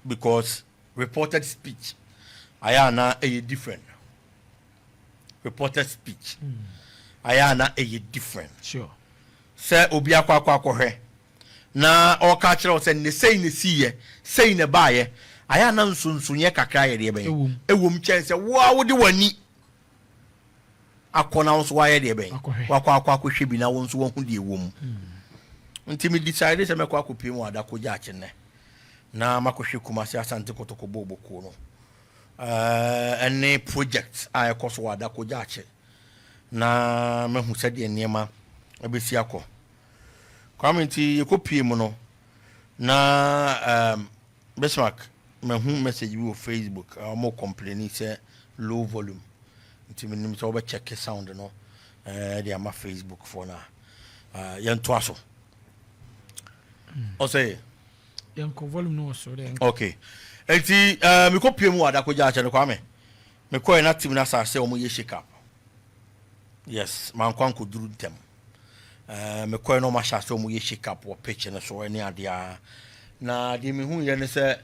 Because reported speech ayɛ ana ɛyɛ different. Reported speech ayɛ ana ɛyɛ different. Sɛ obi akɔ akɔhwɛ na ɔka kyerɛ wo sɛ ne sei ne siiɛ, sei ne baayɛ, ayɛ ana nsonsonyɛ kakra yɛ deɛ bɛn Ɛwom. Ɛwom kyɛn sɛ woa wode w'ani akɔ na wo nso woayɛ deɛ bɛn Akɔhwɛ. wakɔ akɔhwɛ bi na wo nso wahu deɛ ɛwɔ mu. Nti me decide sɛ mɛkɔ akɔpie mu Adako Gyaakye nnɛ na makɔhwɛ Kumase Asante Kotoko bɔɔbɔkuo no ɛne project a ɛkɔ so wɔ Adako Gyaakye na mahu sɛdeɛ nneɛma ɛbɛsi akɔ. Kwame, nti yɛkɔpie mu no na Bismarck, mahu message bi wɔ Facebook a ɔmo complain sɛ low volume, nti menim sɛ wobɛkyɛke sound no de ama Facebook foɔ no a yɛntoa so ɔsɛ. Yɛnkɔ, volume no wɔ soro dɛ. Okay, nti mekɔpie mu wɔ Adako Gyaakye no, Kwame, mekɔɛ na team no asase sɛ ɔmo yɛ shake up. Yes, mankɔ ankɔduru ntɛm. Mekɔɛ na ɔmo ahyɛ ase ɔmo yɛ shake up wɔ pitch no so ne adeɛ a na deɛ mehu yɛ ne sɛ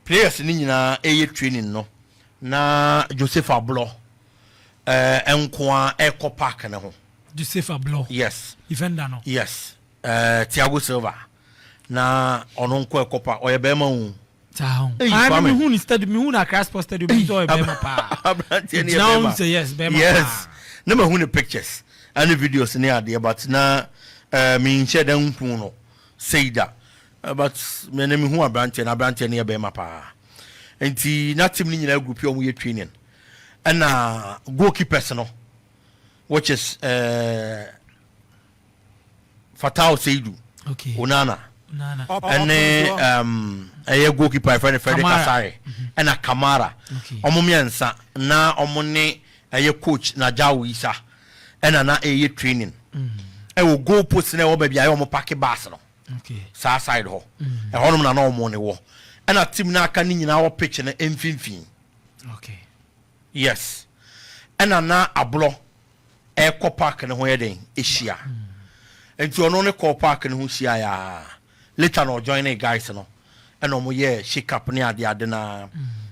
players no nyinaa ɛyɛ training no na Joseph Ablɔ nko a ɛkɔ park ne ho. Joseph Ablɔ? Yes. Defender no? Yes, Thiago Silva na ɔno nko ɛkɔ park. Ɔyɛ bɛrima o. Saa ho. Ei, Ah, Kwame. mehu ne stadium, mehu na Accra Sports Stadium bi sɛ ɔyɛ bɛrima paa. Aberanteɛ no yɛ Gyina ho bɛrima. sɛ yes, bɛrima Yes. paa. Na mahu ne pictures ɛne videos ne adeɛ, but na menhyɛ da nhu no sei da. But mene mehu aberanteɛ no, aberanteɛ no yɛ bɛrima paa. Nti na team no nyinaa group a ɔmo yɛ training, ɛna goalkeepers no, which is Fatao Seidu Onana Nana. ɛne ɛyɛ goalkeeper yɛfrɛ no Frederick Kamara. Asare ɛna Kamara. Ɔmo mmiɛnsa na ɔmo ne ɛyɛ coach Najawo Isa ɛna na ɛyɛ training ɛwɔ goal post na ɛwɔ baabi a ɛyɛ ɔmo park bus no. Saa side hɔ, ɛhɔnom na ɔmo ne wɔ, ɛna team na aka ne nyinaa wɔ pitch no mfimfini. Yes, ɛna na Aborɔ ɛkɔ park ne ho yɛ den ɛhyia, nti ɔno ne kɔɔ park ne ho hyia yaa. Later na ɔjoin ne guys no ɛna ɔmo yɛ shake up ne ade ade na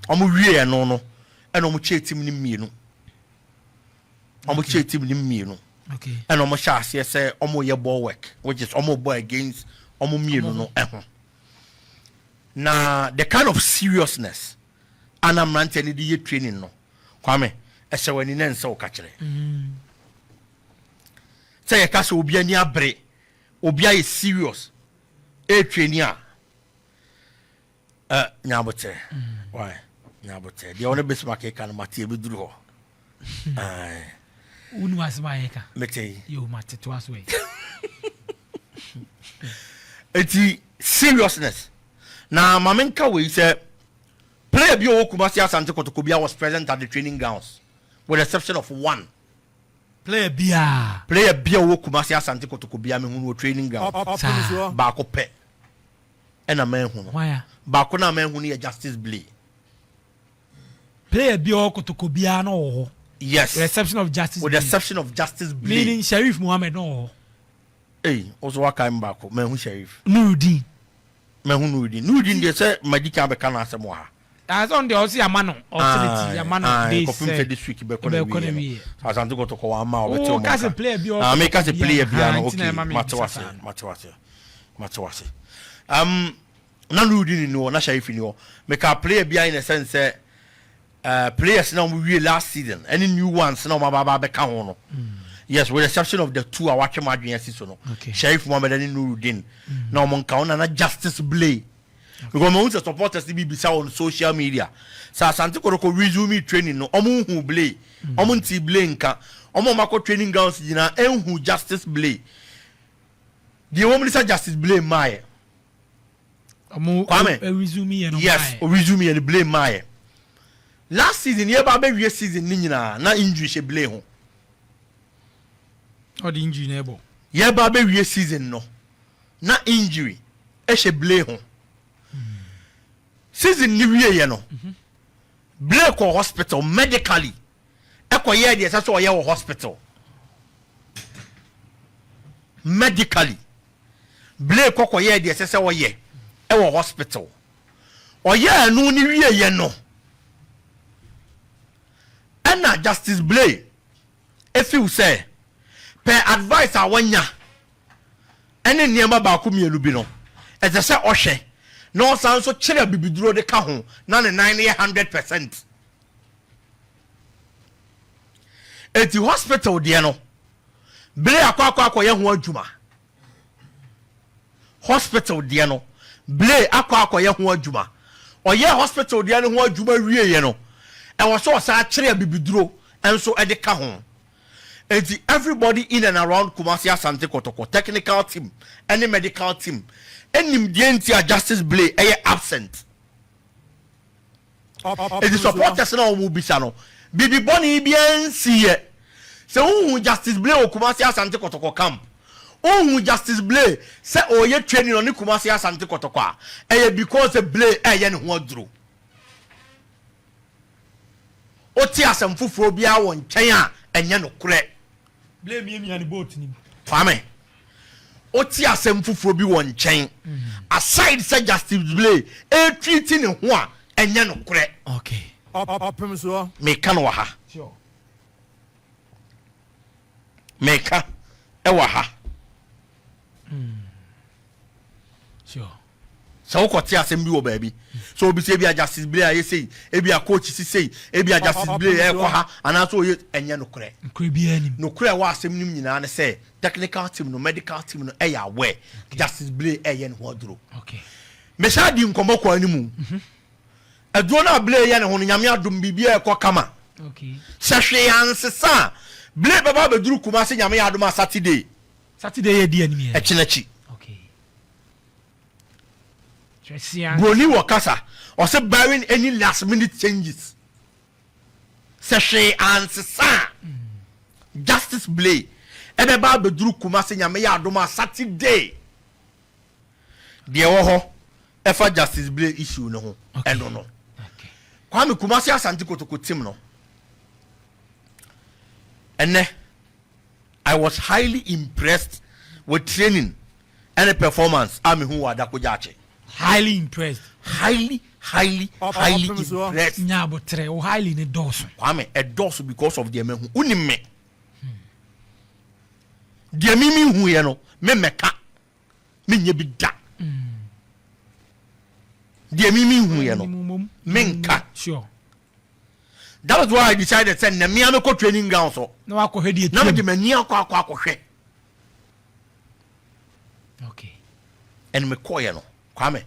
ɔmo wie. Ɛno no ɛna ɔmo kyɛ team ne mmienu, ɔmo kyɛ team ne mmienu. Ɛna ɔmo hyɛ aseɛ sɛ ɔmo yɛ ball work, which is ɔmo bɔ against ɔmo mmienu no ɛho. Na the kind of seriousness ana mmeranteɛ no de yɛ training no, Kwame, ɛhyɛ w'ani na nsɛ wo ka kyerɛ sɛ yɛka sɛ obi ani abere, obi ayɛ serious ɛyɛ training a ɛ nyabotrɛ. Why nyabotrɛ deɛ ɔne Bismarck ka no, mate, ɛbɛduru hɔ. Aye. Wonu asɛm a yɛka. Mete yi. Yo, mate, toa so ɛ. Eti seriousness na maame nka wei sɛ player bi a ɔwɔ Kumasi Asante Kotoko bi a was present at the training grounds, with the exception of one. Player biaa? Player bi a ɔwɔ Kumasi Asante Kotoko bi a mehu no wɔ training ground. Saa. Baako pɛ ɛna mahu no. Hwan a? Baako na mahu no yɛ Justice Blay. Player bi a ɔwɔ Kotoko biaa na ɔwɔ hɔ? Yes. With the exception of Justice With the Blay. exception of Justice Blay. Meaning Sharif Mohammed na ɔwɔ hɔ? Ei, ɔso waka m baako, mahu Sharif. Nurudin? Mahu Nurudin. Nurudin deɛ, sɛ madi kan bɛka no asɛm wɔ ha. Asɛ ɔno deɛ, ɔsi yama no ɔsiliti, yama no days. Kɔpem sɛ this week bɛkɔ ɛbɛkɔ na na wie wie. no, Asante Kɔtɔkɔ wa ama ɔbɛte Wo ɔmo ka sɛ nka. player bi a ɔwɔ Ah, meka sɛ Kɔtɔkɔ player biara, biara no. nti na Okay. ɛma me Mate bisa wase. saa no. Mate wase, mate wase. Na Nurudin ni hɔ na Sharif ni hɔ. Meka player biara in a sense sɛ players na ɔmo wie last season ɛne new ones na ɔmo aba abɛka ho no. Yes, with the exception of the two a watwe mu adwene asi so no. Sharif Mohammed ne Nurudin na ɔmo nka ho na Justice Blay, because mo sɛ supporters bi bisa on social media sɛ Asante Kotoko resume training no, ɔmo nhu Blay, ɔmo nti Blay nka. Ɔmo a ɔmo akɔ training grounds nyinaa ɛnhu Justice Blay. Deɛ wɔn mu ni sɛ Justice Blay mmaayɛ. Ɔmo Kwame. Resume yɛ no? Yes. Mmaayɛ. O resume yɛ no, Blay mmaayɛ. Last season yɛ ba abɛwie season ne nyinaa na injury hyɛ Blay ho. Ɔde injury na ɛbɔ. Yɛ ba abɛwie season no na injury ɛhyɛ Blay ho. Season ni wie yɛ no, Blay kɔ hospital medically, ɛkɔ yɛ deɛ ɛsɛ sɛ ɔyɛ wɔ hospital medically. Blay kɔkɔ yɛ deɛ ɛsɛ sɛ ɔyɛ ɛwɔ hospital. Ɔyɛɛ ɛno no wieeɛ no, ɛna Justice Blay feel sɛ pɛ advice a wanya ne nneɛma baako mmienu bi no, ɛsɛ sɛ ɔhwɛ na ɔsan nso kyerɛ abibiduro de ka ho na ne nan no yɛ 100%. Eti hospital deɛ no, Blay akɔ akɔ akɔyɛ ho adwuma. Hospital deɛ no, Blay akɔ akɔyɛ ho adwuma. Ɔyɛɛ hospital deɛ no ho adwuma wieeɛ no, ɛwɔ sɛ ɔsan kyere abibiduro nso de ka ho. Enti everybody in and around Kumasi Asante Kɔtɔkɔ technical team ne medical team nim deɛ nti a Justice Blay yɛ absent. Enti supporters no a wɔn bisa no, biribi bɔne biara nsiiɛ. Sɛ wohu Justice Blay wɔ Kumasi Asante Kɔtɔkɔ camp, wohu Justice Blay sɛ ɔreyɛ training ɔne Kumasi Asante Kɔtɔkɔ a, ɛyɛ because sɛ Blay ɛreyɛ ne ho aduro. Wote asɛm foforɔ biara wɔ nkyɛn a, ɛnyɛ nokorɛ. Blay miamia ne boat nim. Kwame, wote asɛm foforɔ bi wɔ nkyɛn aside sɛ Justice Blay ɛretreat ne ho a, ɛnyɛ nokorɛ. Okay. Ɔpem soɔ. Meka no wɔ ha. Sure. Meka ɛwɔ ha. Sure. Sɛ wokɔte asɛm bi wɔ baabi sɛ obi sɛ ebia Justice Blay ayɛ sei, ebia coach si sei, ebia Justice Blay ɛrekɔ ha anaasɛ ɔyɛ, ɛnyɛ nokorɛ. Nokorɛ biara nnim. Nokorɛ a ɛwɔ asɛm no mu nyinaa ne sɛ technical team no, medical team no ɛyɛ aware Justice Blay ɛreyɛ ne ho aduro. Okay. Mesan dii nkɔmmɔ kɔɔ anim. Aduro no a Blay yɛ ne ho no, Nyame adom biribiara ɛrekɔ kama. Okay. Sɛ hwee ansesa a, Blay bɛba abɛduru Kumasi Nyame yɛ adom a Saturday. Saturday yɛ di anim yɛ. Ɛkyena akyi. Okay. Broni wɔ kasa, ɔse barring any last minute changes, sɛ hwee ansesa a, Justice Blay ɛbɛba abɛduru Kumasi Nyame yɛ adom a Saturday. Deɛ ɛwɔ hɔ ɛfa Justice Blay issue no ho ɛno no. Kwame Kumasi Asante Kotoko team no, ɛnɛ I was highly impressed with training ɛne performance a mehu wɔ Adako Jachie. Highly impressed. Highly highly highly impressed. Nya abotrɛ, wo highly ne dɔɔso. Kwame, ɛdɔɔso because of deɛ mahu. Wonim me. Deɛ me mehuiɛ no, me mmɛka. Menyɛ bi da. Deɛ me mehuiɛ no, menka. Sure. That is why I decided sɛ nnɛ mea mɛkɔ training ground so. Na wakɔhwɛ deɛ Na mede m'ani akɔ akɔ akɔhwɛ. Okay. And mekɔɔyɛ no, Kwame,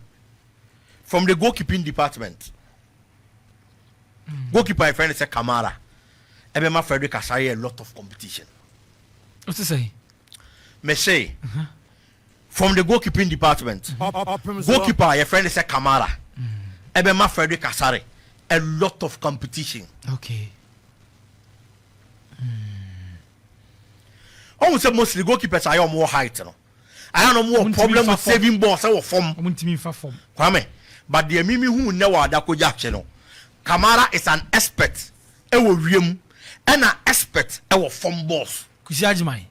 from the goalkeeping department, goalkeeper a yɛfrɛ no sɛ Kamara, ɛbɛma Frederick Asare a lot of competition. Wote sɛ? Mese, from the goalkeeping department, goalkeeper a yɛfrɛ no sɛ Kamara, ɛbɛma Frederick Asare a lot of competition. Okay. Ɔhu sɛ mostly goalkeepers ayɛ ɔmo wɔ height no, ayɛ na ɔmo wɔ problem with saving ball sɛ wɔ fam. Ɔmo ntumi nfa fam. Kwame, but deɛ mimi hu nnɛ wɔ Adako Jachie no, Kamara is an expert ɛwɔ wiem ɛna expert ɛwɔ fam balls. Kwesi Agyeman,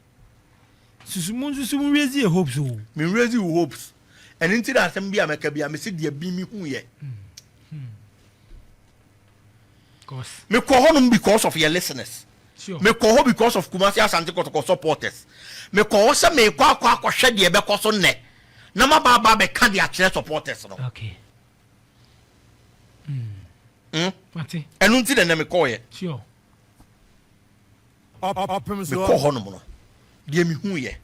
susu mo nsusu mo raise yɛ hopes o. Me raise wo hopes. Ɛno nti na asɛm bi a mɛka bi a mese deɛ bi me hu yɛ. Mekɔ hɔnom because of your listeners. Sure. Mekɔ hɔ because of Kumasi Asante Kotoko supporters. Mekɔ hɔ sɛ mekɔ akɔ akɔhwɛ deɛ ɛbɛkɔ so nnɛ na maba aba abɛka de akyerɛ supporters no. Okay. Mm. Ɛno nti na nnɛ mekɔɔyɛ. Sure. Mekɔ hɔnom no, deɛ mehu yɛ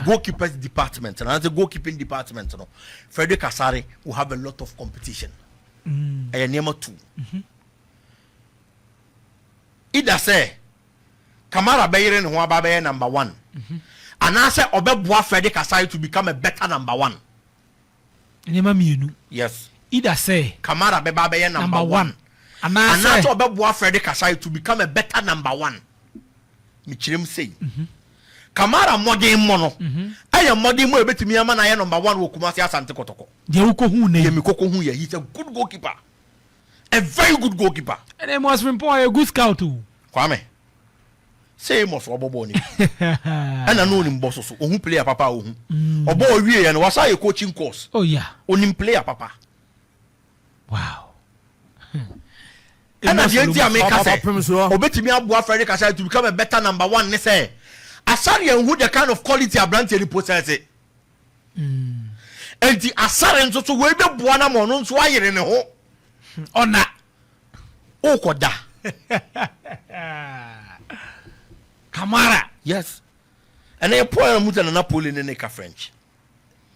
goalkeepers department na anaasɛ goalkeeping department no, Frederick Asare will have a lot of competition. Ɛyɛ nneɛma tu. Either sɛ Kamara bɛyere ne ho aba bɛyɛ number one, anaasɛ ɔbɛboa Frederick Asare to become a better number one. Nneɛma mmienu. Yes. Either sɛ Kamara bɛba abɛyɛ number one, anaasɛ anaasɛ ɔbɛboa Frederick Asare to become a better number one. Mekyerɛ mu sei. Kamara mmɔden mmɔ no ɛyɛ mmɔden mmɔ a ebetumi ama no ayɛ number one wɔ Kumasi Asante Kɔtɔkɔ. Deɛ wokɔhu nnɛ yi. Deɛ mekɔkɔhu yɛ, he's a good goalkeeper. A very good goalkeeper. Ɛnna Amos Frimpong ɔyɛ good scout o. Kwame, sɛ Amos ɔbɔ bɔɔl no bi ɛna na onim bɔ so so ohu player papa a ohu. Ɔbɔ ɔwie yɛ no wasa yɛ coaching course. Oh yeah. Onim player papa. Wow. Ɛna deɛ nti a meka sɛ ɔbɛtumi aboa Frederick Asare to become a better number one ne sɛ Asare anhu the kind of quality aberanteɛ no possess. Enti Asare nso so wei bɛboa no ama ɔno nso ayere ne ho. Ɔna. Wokɔda. Kamara. Yes. Ɛna yɛ Paul na mu sɛ Nana Pole ne ne ka French.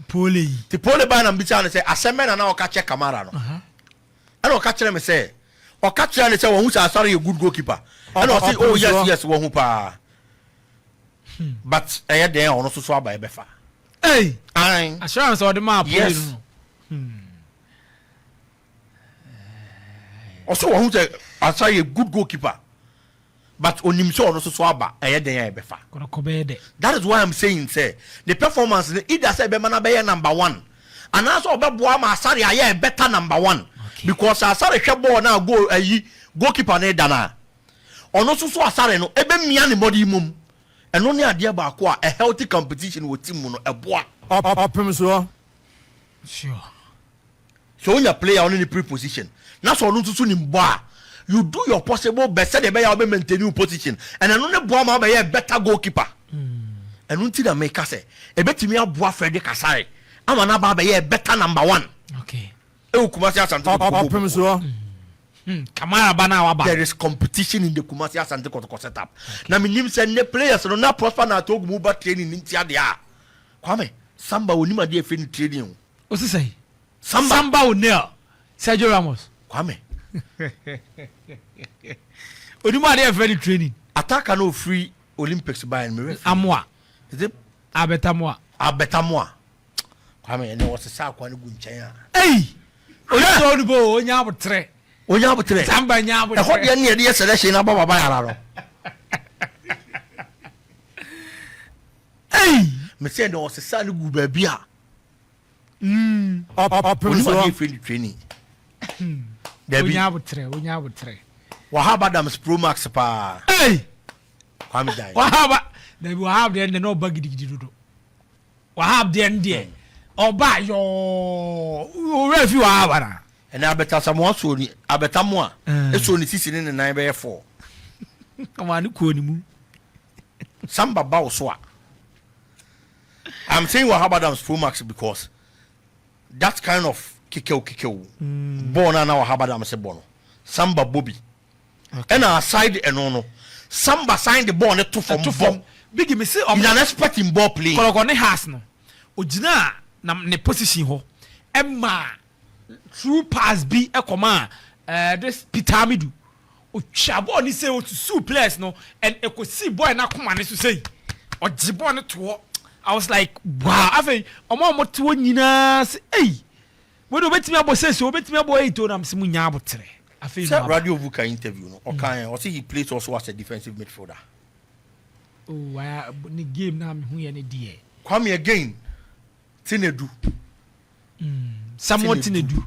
Pole yi. Ti Pole baa na mbisa no sɛ asɛm bɛn na na ɔka kyɛ Kamara no. Ɛna ɔka kyerɛ me sɛ ɔka kyerɛ no sɛ wahu sɛ Asare yɛ good goalkeeper. Ɛna ɔse oh yes yes wahu paa. But ɛyɛ dɛn a ɔno nso so aba ɛbɛfa. Ei! Ae. Assurance a ɔde maa Pole Yes. no. Ɔsɛ wahu sɛ Asare yɛ good goalkeeper. But onim sɛ ɔno nso so aba ɛyɛ dɛn a ɛbɛfa. Kɔtɔkɔ bɛyɛ dɛ. That is why I'm saying sɛ ne performance no either sɛ ɛbɛma no abɛyɛ number one anaasɛ ɔbɛboa ama Asare ayɛ a better number one because sɛ Asare hwɛ bɔɔl no a goal ayi goalkeeper no reda no a ɔno nso so Asare no ɛbɛmia ne mmɔden mmom. Ɛno ne adeɛ baako a a healthy competition wɔ team mu no ɛboa. Ɔpem soɔ. Sure. Sɛ wonya player a ɔne no pre position na sɛ ɔno nso so nim bɔ a, you do your possible best sɛdeɛ ɛbɛyɛ a wobɛ maintain wo position and ɛno ne boa ma wobɛyɛ better goalkeeper. Ɛno nti na meka sɛ ɛbɛtumi aboa Frederick Asare ama no aba abɛyɛ better number one Okay. ɛwɔ Kumasi Asante Kotoko bɔ Ɔpem bɔ. soɔ. Kamara ba no a waba. There is competition in the Kumasi Asante Kotoko setup. Na menim sɛ nnɛ players no na Prosper Narteh Ogum ba training no nti adeɛ a Kwame Samba onim adeɛ a ɛfiri ne training o. Osi sɛn? Samba. Samba O'Neal, Sergio Ramos. Kwame. Onim adeɛ yɛfrɛ no training. Ataka na ofiri Olympics baeɛ no, me werɛ firi. Amoa. Is it? Albert Amoa. Albert Amoa. Kwame, ɛnɛ wɔsesa akoa no gu nkyɛn a. Ei! Onim sɛ ɔno bo, onya abotrɛ. Onya abotrɛ. Samba nya abotrɛ. Ɛhɔ deɛ ne yɛde yɛ selection na bɔ baba yara no. Ei! Mesɛ ɛnɛ wɔsesa no gu baabi a. Ɔpem Onim soɔ. adeɛ firi ne training. Dabi. Onya abotrɛ, onya abotrɛ. Wahab Adams Pro Max paa. Ei! Kwame Gyan. Wahab, dabi Wahab deɛ ndɛ na ɔba gidigidi dodo. Wahab deɛ ndeɛ ɔba yɔɔ owura fi Wahab ana. Ɛnɛ Abɛta Samoa suo ni Abɛta Moa esuo ne sisi ne ne nan bɛyɛ fɔɔ. Ɔmaa ne kɔɔ ne mu. Samba ba wo so a. I'm saying Wahab Adams Pro Max because that kind of kikew kikew bɔɔl no a na Wahab Adams bɔ no, Samba bɔ bi. Ɛna aside ɛno no, Samba san de bɔɔl no to fam To bɔ. fam. Biggie me se ɔmo. He's an expert in ball playing. Kɔlɔkɔ ne Haas no, ogyinaa na ne position hɔ ɛmaa through pass bi kɔmaa eh, this Peter Amidu. Otwa bɔɔl no sei, osusuw players no and ekosii boy no akoma no so sei. Ɔgye bɔɔl no to hɔ. I was like, wow. Afei, ɔmo a ɔmo te hɔ nyinaa se, ei, wei de obetumi abɔ six o, obetumi abɔ eight o, na mese mo nya aboterɛ. Afei na Sɛ waba. Radio Vuka interview no, ɔkaeɛ, ɔse he plays also as a defensive midfielder. Oh, I, ne game na mehu yɛ ne deɛ. Kwame again, Tinedu. Samuel Tinedu.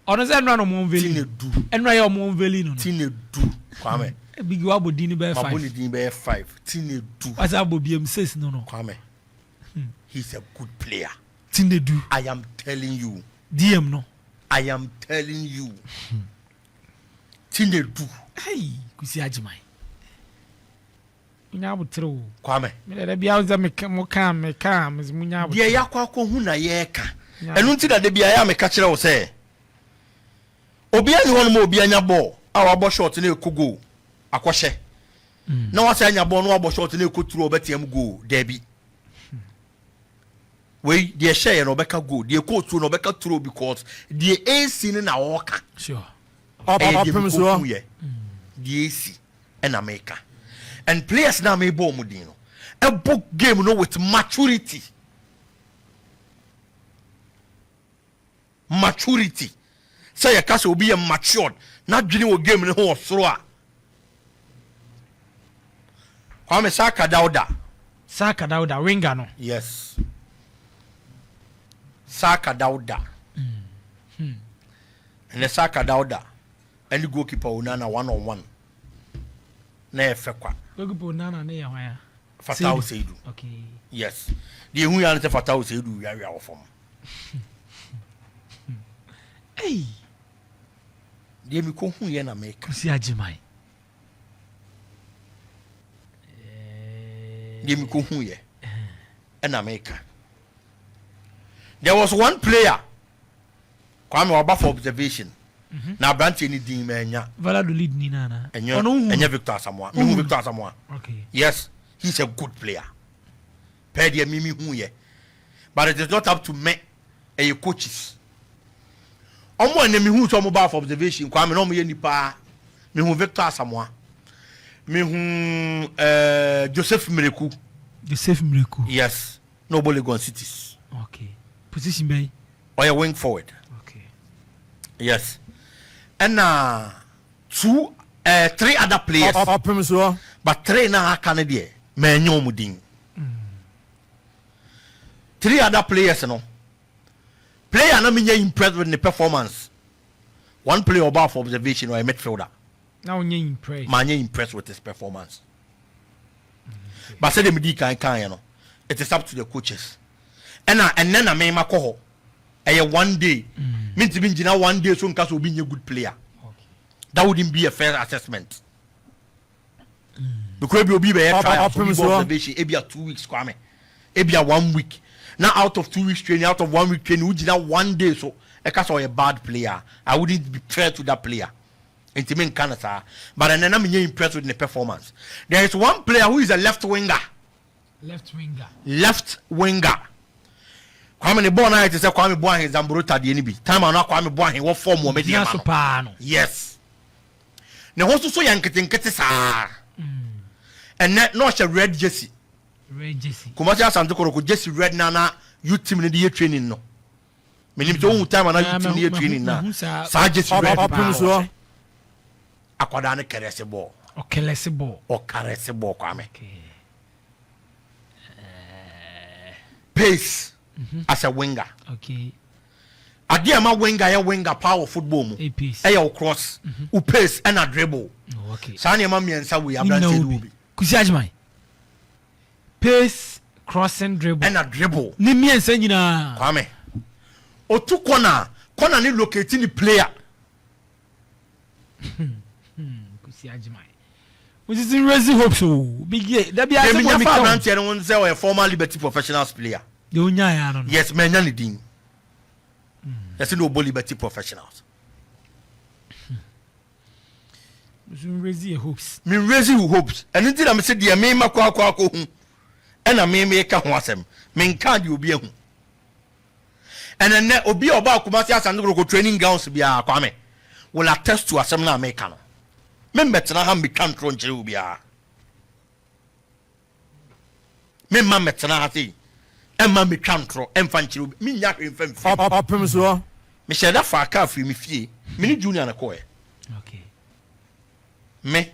Ɔno sɛ ɛnura na ɔmo unveiling. Tinedu. Ɛnura yɛ ɔmo unveiling no. Tinedu Kwame. Bigi wabɔ din no bɛyɛ five. Mabɔ ne din bɛyɛ five. Tinedu. Wasa abɔ biem six no no. Kwame. He's a good player. Tinedu. I am telling you. DM no. I am telling you. Tinedu. Hey, Kusi Agyeman. Munya aboterɛ o. Kwame. Me deɛ da biara sɛ meka mo ka meka a mese munya aboterɛ. Deɛ yɛakɔ akɔhu na yɛreka. Ɛno nti na da biara yɛ a meka kyerɛ wo sɛ obiara nni hɔnom a obi anya bɔɔl a wabɔ shot na ɛkɔ goal akɔhyɛ na wasan anya bɔɔl na wabɔ shot na ɛkɔ turu a ɔbɛteam goal. Daabi. Wei deɛ ɛhyɛeɛ no ɔbɛka goal, deɛ ɛkɔɔ turu no ɔbɛka turu because deɛ ɛresi no na ɔreka. Sure. Ɛyɛ deɛ Ɔpem soɔ. mekɔhuiɛ, deɛ ɛresi. ɛna meka and players na mebɔ wɔn din no ɛbɔ game no with maturity maturity sɛ yɛka sɛ obi yɛ matured n'adwene wɔ game no ho wɔ soro a Kwame Saka Dauda Saka Dauda winger no yes Saka Dauda ɛnɛ Saka Dauda ɛne goalkeeper Onana one on one na yɛ fɛ kwa. Goalkeeper Onana ne yɛ hwan a? Fatawu Seidu. Okay. Yes. Deɛ ehu ya ne sɛ Fatawu Seidu wiawia wɔ fam. Hey. Deɛ mekɔhuiɛ na meka. Kusi Agyeman. Deɛ mekɔhuiɛ ɛna meka. There was one player, Kwame, waba for observation. Na aberanteɛ no din manya. Valladolid ni nana. Ɛnyɛ Ɔno wohu ɛnyɛ no? Victor Asamoah. Mehu Victor Asamoah. Yes, he's a good player. Pɛɛ deɛ me mehu yɛ. But it is not up to me. Ɛyɛ coaches. Ɔmo a ɛnɛ mehu sɛ ɔmo ba for observation, Kwame, na ɔmo yɛ nipa. Mehu Victor Asamoah. Mehu Joseph Mireku. Joseph Mireku. Yes. Na ɔbɔ Legon Cities. Okay. Position bɛyi? Ɔyɛ wing forward. Yes. Ɛna two three other players. Ɔpem soɔ. But three na aka no deɛ, mɛnyɛ ɔmo din. Three other players no. Player na menyɛ impressed with the performance. One player ɔba for observation, ɔyɛ midfielder. Na wonyɛ impressed? Manyɛ impressed with his performance. But sɛdeɛ medi kan kan yɛ no, it is up to the coaches. Ɛna ɛnɛ na mema kɔ hɔ. Ɛyɛ one day. Mintimi ngyina one day so nka sɛ obi nyɛ good player. That wouldn't be a fair assessment. Because ebi obi bɛyɛ trial, obi ɔpem bɔ soɔ. Observation, ebi a 2 weeks, Kwame, ebi a one week. Na out of 2 weeks training, out of one week training, wogyina one day so ɛka sɛ ɔyɛ bad player, I wouldn't be fair to that player. Nti mi nka no saa. But ɛnɛ na mi nyɛ impressed with the performance. There is one player who is a left winger. Left winger. Left winger. Kwame, ne bɔɔl naa yɛ te sɛ Kwame Boahen Zambrota deɛ ni bi. Time a na Kwame Boahen wɔ form wɔ Gyina Medeama so no. paa no. Yes. Ne ho nso so yɛ nketenkete saa. Ɛnɛ na ɔhyɛ red jersey. Red jersey. Kumasi Asante Kotoko jersey red na youth team ne de yɛ training no. Menim sɛ wohu time a na Ah, youth team ne yɛ training na mahu saa. saa jersey red Ɔpem paa soɔ. ɔhyɛ. Akwadaa no caress bɔɔl. Ɔcaress bɔɔl. Ɔcaress bɔɔl, Kwame. Pace as a winger. Adeɛ a ma winger yɛ winger paa wɔ football mu A pace. ɛyɛ wo cross, wo pace ɛna dribble. Saa nneɛma mmiɛnsa wei, Ne nyinaa aberanteɛ wɔ no bi. wɔ bi. Kusi Agyeman. Pace, crossing, dribble. Ɛna dribble. Ne mmiɛnsa nyinaa. Kwame, otu corner, corner ne locate ne player. Kusi Agyeman. Wosisi raise hopes o. Big ye. Dabi ase Deɛ mo menya mi fa ka o. aberanteɛ no ho sɛ ɔyɛ former Liberty Professionals player. De onya ya no. Yes, manya ne din. Yɛsɛ ne ɔbɔ Liberty Professionals. Wosi raise your hopes. Me raise wo hopes. Ɛno nti na mese deɛ mema kɔ akɔ akɔ hu ɛna meme ka ho asɛm. Menka deɛ obi ahu. Ɛnɛ nnɛ obi a ɔba Kumasi Asante Kotoko training grounds biara, Kwame, will attest to asɛm no a meka no. Membɛtena ha mbɛtwa ntorɔ nkyerɛ wo biara. Memma mmɛtena ha sei ɛmma mbɛtwa ntorɔ ɛmfa nkyerɛ obi. Menya hwee mfa mfiri. Ɔpem soɔ. Mehyɛ da fa kaa firi me fie. Me ne Junior na kɔɛ. Me,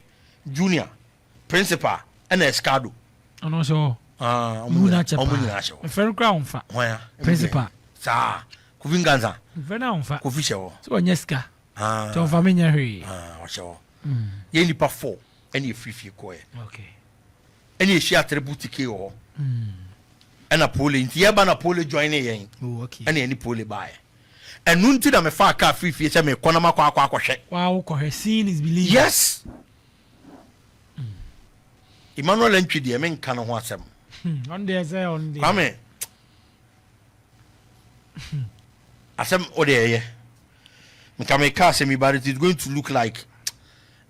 Junior, Principal ɛna Escado. Ɔno nso. Ah, ɔmo Mu na kyɛ ɔmo paa. nyinaa hyɛ hɔ. Mfɛn no kura ɔnfa. Hwan a? Principal. Saa Kofi Ngansa. Mfɛn na ɔnfa. Kofi hyɛ hɔ. Sɛ ɔnyɛ sika. Ah. Tí ɔnfa mi nyɛ hwee. Ah, ɔhyɛ hɔ. Yɛn nipa four ɛna efiri fie kɔɛ. Ɛna ehyia triple tk wɔ hɔ. Ɛna Pole nti yɛba na Pole join ne yɛn. Ɛna yɛne Pole baayɛ. Ɛnu nti na mefa kaa firi fie sɛ mekɔ na makɔ akɔ akɔhwɛ. Waa wokɔhwɛ, seeing is believing. Yes. Emmanuel Ntwi deɛ, menka ne ho asɛm. Ɔno deɛ, sɛ ɔno deɛ. Kwame, asɛm o deɛ ɛyɛ nka meka asɛm yi, but it is going to look like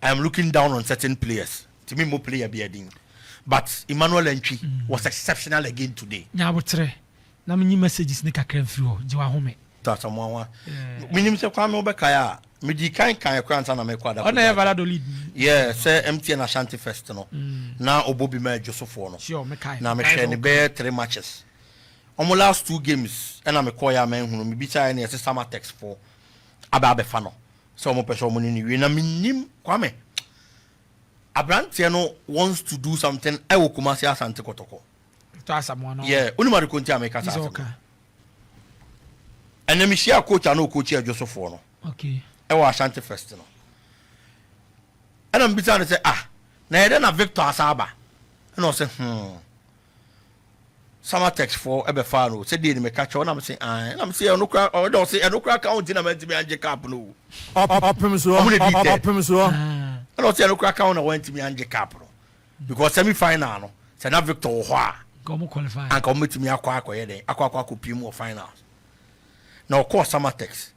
I am looking down on certain players. Nti mo player bi adin, but Emmanuel Ntwi was exceptional again today. Nyabotrɛ na menyi messages ne kakra mfiri hɔ, gye wahome. Asamoah, menim sɛ Kwame wobɛkae a, medi kan kan kora ansa na mekɔ ada. Ɔna yɛ Valladolid. Yeah, sɛ MTN Ashanti Fest no na ɔbɔ bi ma adwosofoɔ no. Sure, mekae. Na mehwɛ ne bɛyɛ three matches, ɔmo last two games ɛna mekɔɔyɛ a manhunu. Mebisa ne yɛsɛ Samatex foɔ aba abɛfa no sɛ ɔmo pɛ sɛ ɔmo ne ne wie. Na menim Kwame, aberanteɛ no wants to do something ɛwɔ Kumase Asante Kɔtɔkɔ. Tɔ Asamoah no. Yeah, wonim ade ko nti a meka saa Sɛ asɛm. ɔka. Ɛnɛ mehyia coach a na ɔcoach adwosofoɔ no ɛwɔ Ashanti Fest no, ɛna mbisa no sɛ, ah, na yɛdɛ na Victor asa aba? Ɛna ɔsɛ, Samatex foɔ ɛbɛfaa no sɛ deɛ ni meka kyerɛ wo na mese ae na mese ɛno koraa ɔde ɔse ɛno koraa ka ho nti na mantumi angye cup no o. Ɔpem soɔ Ɔmo na ɛdii third. ɔpem soɔ. Ɛna ɔse ɛno koraa ka ho na wantumi angye cup no because semi final no sɛ na Victor wɔ hɔ a Nka ɔmo qualify. anka ɔmo bɛtumi akɔ akɔyɛ dɛn akɔ akɔ akɔpie mu wɔ finals na ɔkɔɔ Samatex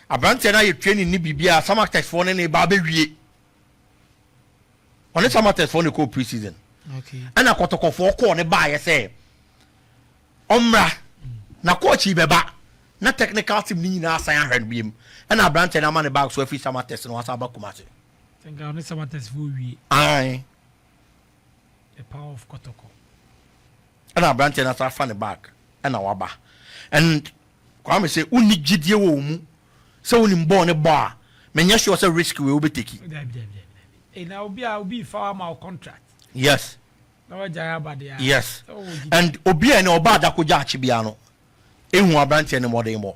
aberanteɛ no ayɛ training ne biribiara Samatex foɔ ne ne ba abɛwie ɔne Samatex foɔ ne kɔɔ pre-season ɛna kɔtɔkɔfoɔ kɔɔ ne baayɛ sɛ ɔmmra na coach yi bɛba na technical team ne nyinaa asan ahwɛ no biem ɛna aberanteɛ no ama ne bag so afiri Samatex no wasan aba Kumasi. Nka ɔne Samatex foɔ wie. Ae. The power of kɔtɔkɔ. Ɛna aberanteɛ no asan afa ne bag ɛna waba and Kwame sɛ wonni gyidie wɔ wo mu sɛ wonim bɔɔl ne bɔ a menyɛ sure sɛ risk wei wobɛ take. Dabi dabi dabi dabi. Na obi a obi fa ama wo contract. Yes. Na wagyae aba deɛ a. Yes. And obi a ɛnɛ ɔba adako gyaakye bia no ehu aberanteɛ no mmɔden bɔ.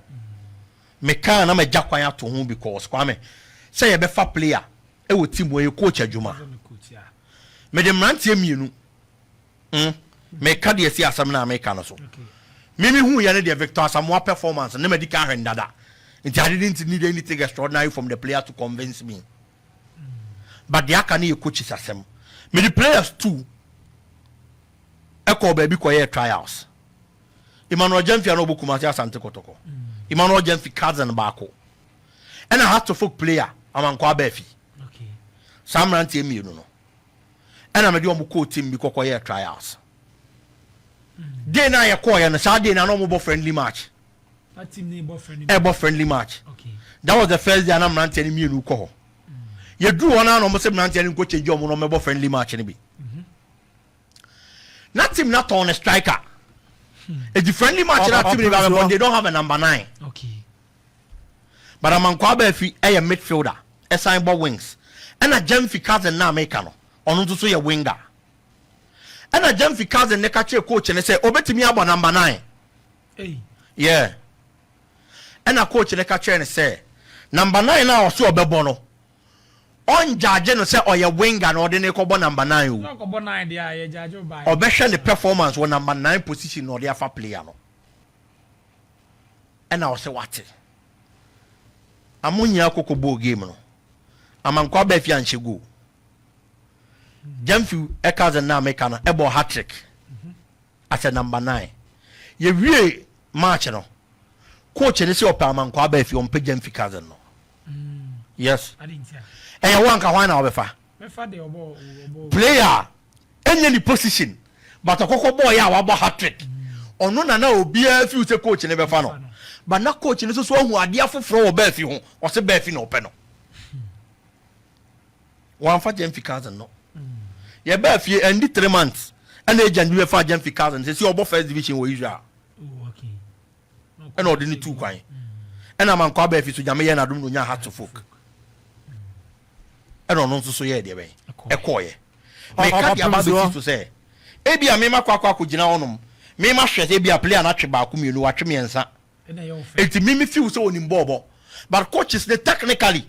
Mekaa na magya kwan ato ho because Kwame sɛ yɛbɛfa player ɛwɔ team wɔ yɛ coach adwuma. Mede mmeranteɛ mmienu Mm, meka deɛ si asɛm no a meka no so. Me me hu yɛ no deɛ Victor Asamoah performance ne madi ka ahwɛ dada. Nti I didn't need anything extraordinary from the player to convince me. But deɛ aka no yɛ coaches asɛm. Mede players two ɛkɔɔ baabi kɔyɛɛ trials. Emmanuel Gyamfi a na ɔbɔ Kumasi Asante Kɔtɔkɔ. Emmanuel Gyamfi cousin baako. Ɛna Hearts player Amankwa Abaafi. Saa mmeranteɛ mmienu no. Ɛna mede wɔn kɔɔ team bi kɔkɔ yɛɛ trials. Day na yɛkɔɔyɛ no saa day na na wɔn bɔ friendly match. Ɛbɔ friendly match. That was the first day a na mmeranteɛ no mmienu kɔ hɔ. Yɛduru hɔ no a na wɔn sɛ mmeranteɛ no nkɔ change wɔn na wɔn bɛbɔ friendly match no bi. Na team na tɔn ne striker. Eti friendly match na team no ba bɛbɔ they don't have a number 9. Okay. But Amankwaa Baafi yɛ midfielder ɛsan bɔ wings ɛna Gyamfi cousin no a meka no ɔno nso so yɛ winger. Ɛna Gyamfi cousin no ka kyerɛ coach no sɛ ɔbɛtumi abɔ number 9. Yeah. Ɛna coach no ka kyerɛ no sɛ number 9 no a ɔse ɔbɛbɔ no ɔngyagye no sɛ ɔyɛ winger na ɔde no rekɔbɔ number 9 o. Ɔbɛhwɛ ne performance wɔ number 9 position na ɔde afa player no. Ɛna ɔsɛ wate. Amo nyinaa kɔkɔ bɔɔ game no. Amankwa baa fie anhyɛ goal. Gyamfi cousin na meka no ɛbɔɔ hat-trick as a number 9. Yɛwie match no, coach no sɛ ɔpɛ Amankwa baa fie, ɔmpɛ Gyamfi cousin no. Yes. Ɛyɛ wo anka hwan na wɔbɛfa? Player ɛnyɛ ne position but ɔkɔkɔ bɔɔ yɛ a wabɔ hat-trick. Ɔno na na obiara feel sɛ coach ne bɛfa no. But na coach no nso so ahu adeɛ afoforɔ wɔ Baafi ho. Ɔsɛ Baafi na ɔpɛ no. Wɔamfa Gyamfi cousin no. Yɛbaa fie ɛndi 3 months ɛna agent bi bɛfa Gyamfi cousin sɛ si ɔbɔ first division wɔ Israel. Ɛna ɔde ne tuu kwan. Ɛna Amankwa Baafi so Nyame yɛ n'adom na onya Hearts of Oak. Ɛna ɔno nso so yɛɛ deɛ bɛn ɛkɔɔyɛ. Meka deɛ aba bɛsi so sɛ ebi a mema kɔ akɔ akɔgyina hɔnom mema hwɛ sɛ ebi a player no atwe baako mmienu watwe mmiɛnsa eti mimi feel sɛ onim bɔɔbɔ but coaches ne technically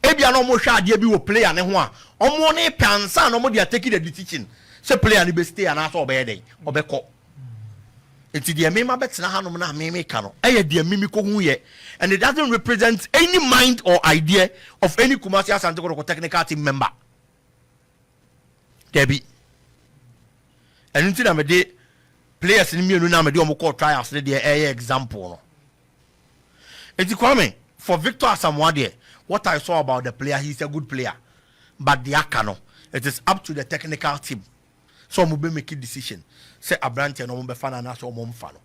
ebi a na wɔn hwɛ adeɛ bi wɔ player ne ho a wɔn ne pɛ ansa na wɔn de atake the decision sɛ player no bɛ stay anaasɛ ɔbɛyɛ dɛn ɔbɛkɔ. Nti deɛ mema bɛtena hanom na meme ka no ɛyɛ deɛ mimi kɔ hu yɛ and it doesn't represent any mind or idea of any Kumasi Asante Kotoko technical team member. Dabi. Ɛno nti na mede players no mmienu na mede wɔn kɔɔ trials ne deɛ ɛyɛ example no. Nti Kwame, for Victor Asamoah deɛ, what I saw about the player, he is a good player. But deɛ aka no, it is up to the technical team. So wɔn bɛ make decision sɛ aberanteɛ no wɔn bɛfa no anaasɛ wɔn mfa no.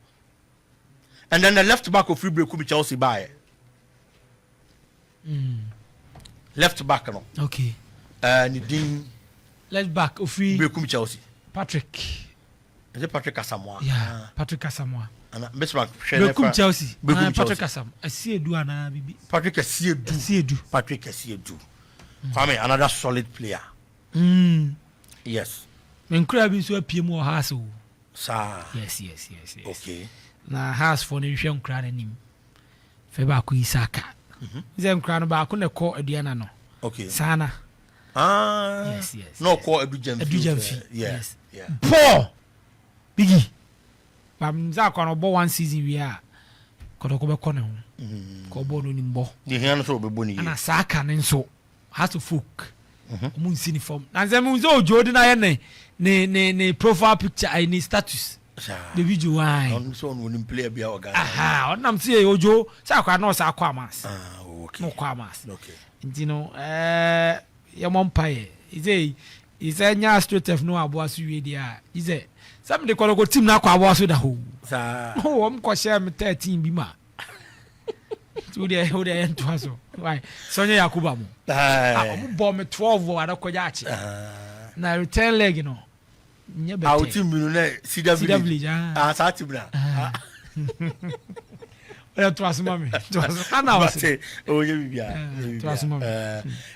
And then the left back ofiri Berekum Chelsea baayɛ. Left back no. Okay. Ne din. Left back ofiri. Berekum Chelsea. Patrick. Is it Patrick Asamoah? Yeah, Patrick Asamoah. Ana Bismarck hwɛ Berekum Chelsea. Berekum Chelsea. Patrick Asamoah. Asiedu ana bibi. Patrick Asiedu. Asiedu. Patrick Asiedu. Kwame another solid player. Yes. Menkura bi nso apue mu wɔ Hearts o. Saa. Yes. Okay. Na Hearts fo no nhwɛ nkura n'anim. Fɛ baako yi Saka. Sɛ nkura no baako na ɛkɔ Aduana no. Okay. Sana. Ah. Yes. Na ɔkɔ Adu Gyamfi. Adu Gyamfi. Yeah. Yes. Yeah. Paul. Biggie. But sɛ akɔ no ɔbɔ one season wie a, Kɔtɔkɔ bɛkɔ ne ho kɔ ɔbɔ no nim bɔ. Deɛ hia no sɛ ɔbɛbɔ ne yie. Ɛna saa ka ne nso, Hearts of Oak ɔmo nsi ne fam na nsɛm sɛ Ojo de na yɛ ne profile picture ayi ne status. Saa. Baby Joe ayi. Ɔno sɛ ɔno onim player bi a wɔ Ghana. Aha, ɔnam sɛ Ojo sɛ akɔ na ɔsɛ akɔ Amas. Ah, okay. Na ɔkɔ Amas. Nti no yɛmɔ mpa yɛ sɛ sɛ nya AstroTurf no aboa so wie deɛ a, sɛ mede Kɔtɔkɔ team no akɔ aboa so da hɔ. Saa. Wɔm kɔhyɛ me 13 bi ma nti wodeɛ yɛntoa so. Why sɛ ɔnyɛ Yakuba mo? Ah, ɔmo bɔ me 12 wɔ Adakɔgya akye. Ah. Na return leg no nyɛ Ah, o bɛtɛ. Team bi no nɛ Cedar Cedar Village. Village, ah. Ah, saa team na. Ah. Ɔyɛ toa so ma me, toa so ana ɔse. Mate, o yɛ bibia. Eh, toa so ma me.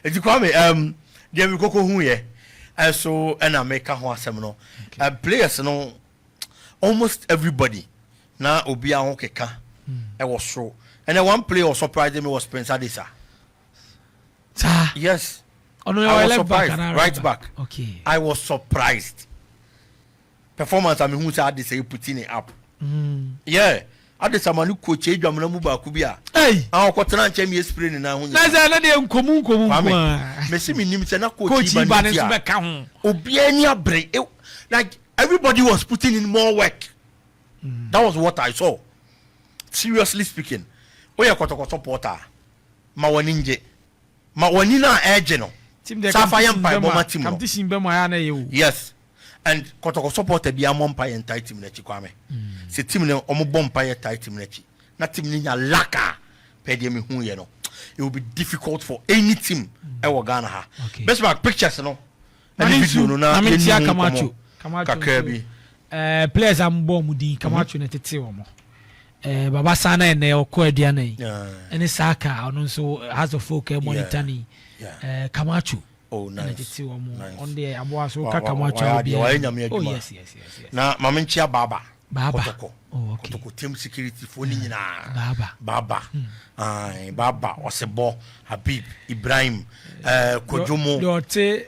Eti Kwame, deɛ mi koko hu yɛ, ɛso ɛna meka ho asɛm no. Players no, almost everybody na obiara ho keka ɛwɔ soro. And then one player was surprising me was Prince Adisa. Saa. Yes. Ɔno I yɛ was left back surprised. anaa? Right back. I was surprised. Performance a mehu sɛ Adisa yi putting it up. Yeah. Adisa ma ne coach edwamuna mu baako bi a. Hey! A ɔkɔtena nkyɛn mi spray ne nan ho Na sɛ ɛno deɛ nkomu nkomu Kwame, nko a. mesi mi nim sɛ na coach coach yi yi ba ba ne ne ti nso a. bɛka ho. Obiara ni abere. Like everybody was putting in more work. That was what I saw. Seriously speaking, oyɛ Kɔtɔkɔ supporter ma w'ani ngye. Ma w'ani na ɛgye no. Team deɛ Safa yɛ competition mpaebɔ bɛ ma team no. Competition bɛ mu ayɛ na ɛyɛ o. Yes, and Kɔtɔkɔ supporter bi amɔ mpa yɛ ntae team n'akyi, Kwame. Sɛ team no ɔmo bɔ mpa yɛ tae team n'akyi na team no nya luck a, pɛ deɛ mehu yɛ no, it will be difficult for any team ɛwɔ Ghana ha. Bismarck, pictures no ɛne video no na na mentia yɛni ho Camacho. nkɔmmɔ Camacho kakra nso, bi. Players a mbɔ ɔmo din, Camacho na tete wɔn. Baba Sana ɛnɛ ɔkɔ Aduana yi. Ɛne Saka, ɔno nso Hearts of Oak monitor ni. Camacho. Oh, ɛna nice. tete wɔn. Nice. Ɔno deɛ aboa so ka Camacho wayɛ a adeɛ, wayɛ Nyame Oh adwuma. yes. Na maame nkyia Baaba. Baaba. Kɔtɔkɔ. Oh, okay. Kɔtɔkɔ team security foɔ ne nyinaa. Baaba. Baaba. Aye, Baaba, Ɔsebɔ, Habib, Ibrahim, Kojomo. Deɛ ɔte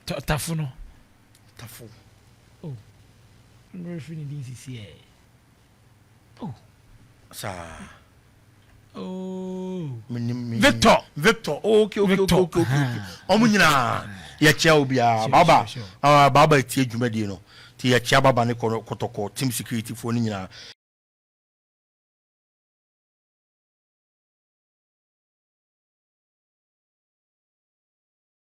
Tafo no. Tafo. Oh. Mmerɛ ne din sisi ɛ. Oh. Saa. Oh. Menim. Victor. Victor. Oh, okay. Victor. Okay. Ɔmo nyinaa yɛkyia obiara. Sure, Baaba. sure. Ah, Baaba etie dwumadie no. Ti yɛkyia Baaba ne Kɔtɔkɔ team security foɔ ne nyinaa.